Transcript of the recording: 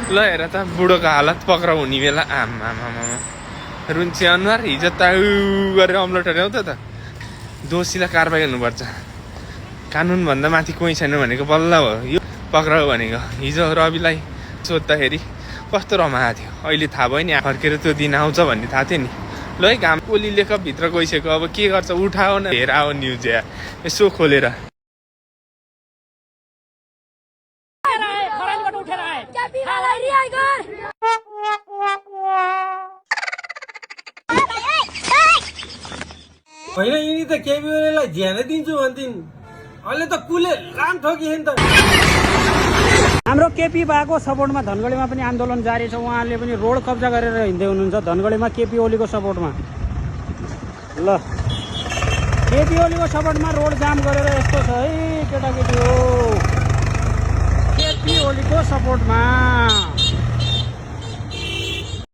ल हेर त बुढोको हालत पक्राउ हुने बेला आमा रुन्चे अनुहार हिजो त गरेर अम्लोटो ल्याउँथ्यो त दोषीलाई कारबाही हुनुपर्छ कानुनभन्दा माथि कोही छैन भनेको बल्ल हो यो पक्राउ भनेको हिजो रविलाई सोद्धाखेरि कस्तो रमाएको थियो अहिले थाहा भयो नि फर्केर त्यो दिन आउँछ भन्ने थाहा थियो नि ल है घाम कोलीले कप भित्र गइसक्यो अब के गर्छ उठाओ न हेर आओ न्युज या यसो खोलेर होइन यिनी त केपी ओलीलाई झ्यानै दिन्छु भन्थिन् अहिले त कुले लाम ठोकिए नि त हाम्रो केपी बाको सपोर्टमा धनगढीमा पनि आन्दोलन जारी छ उहाँहरूले पनि रोड कब्जा गरेर हिँड्दै हुनुहुन्छ धनगढीमा केपी ओलीको सपोर्टमा ल केपी ओलीको सपोर्टमा रोड जाम गरेर यस्तो छ है केटाकेटी हो केपी ओलीको सपोर्टमा